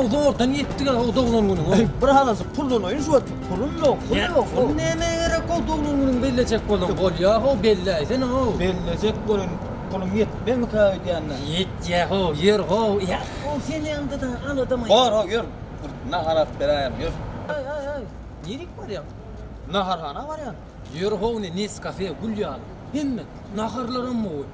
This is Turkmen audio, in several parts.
Ho zordan ýetdik ho doglan günüň. Ho. Bir halajyk pullanaýyn şu wagt. Pulum ýok, pul ýok. Pul näme gerek ho doglan günüňi bellejek bolsaň bolýa ho belläýsene ho. Bellejek bolyn pulum ýetmezmikä öýdýän-dä. Ýetýä ho ýör ho. Ýa ho sen ýaňda-da aladama. Bar ho ýör. Bir nahar alyp beräýerin ýör. Aý aý aý. Nirik barýaň? Naharhana barýan. Ýör ho ine Nescafe gül ýaly. Hemme naharlaram gowy.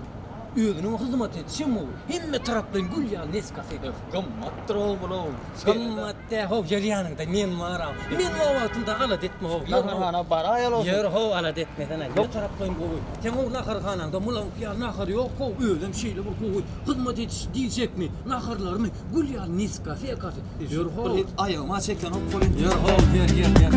Özüniň hyzmat edişem gowy. Hemme taraplaýyn gül ýaly Nescafe. Gymmatdyr how bul-ow. Gymmat däl how ýör ýanyňda men bar-a. Men bar wagtymda alada etme how. Naharhana baraýaly bolsa. Ýör how alada etmesene. Hemme taraplaýyn gowy. Seň o naharhanaňda mulaňky ýaly nahar ýok how. Özem şeýle bir gowy hyzmat ediş diýjekmi, naharlarymy gül ýaly Nescafe kafe. Ýör how. Bir aýagyma çekenok welin. Ýör how ýör ýör ýör.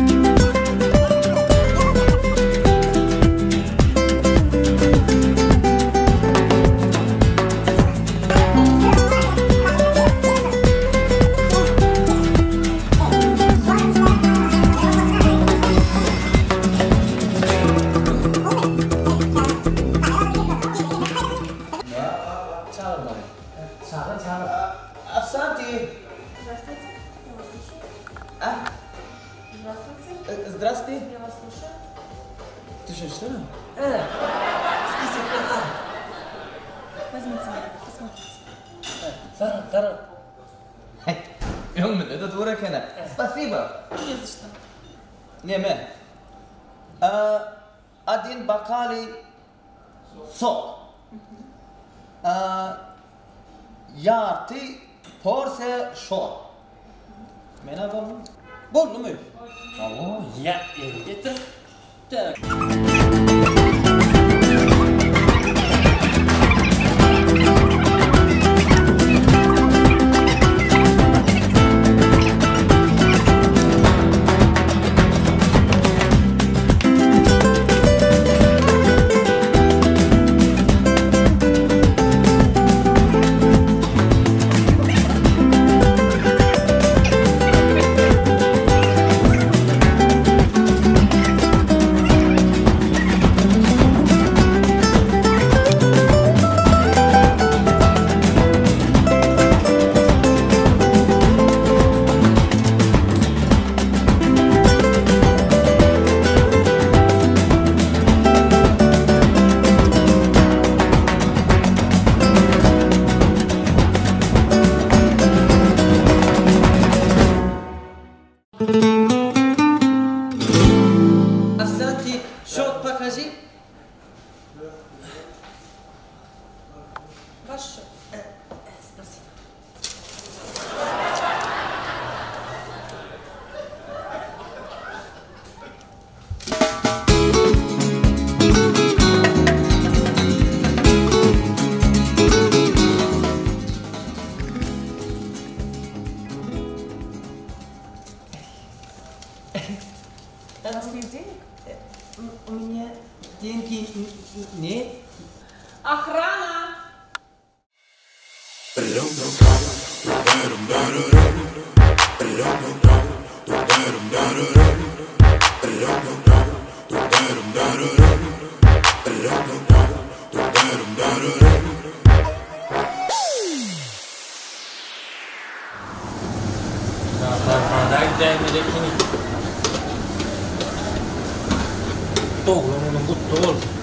Çagyr çagyr. Ofisianty. Здравствуйте, я вас слушаю. А? Здравствуйте. Здрасте. Я вас слушаю. Düşünsene. Список nahar. Возьмите меня, посмотрите. Sar sar. Öňümizde-de dur ekeni. Spasibo. Не за что. Neme? Один bokali sok. Ýarty porsiýa şor. Menä boldumy? Boldumy? Hawa, ýa el getir. Tak. Ofisianty, şot pokaži. Ваш счет. Spasibo. У вас нет денег? У меня деньги нет. Охрана! Naharhana gidäýmeli ekeni. Doglan günüň gutly bolsun.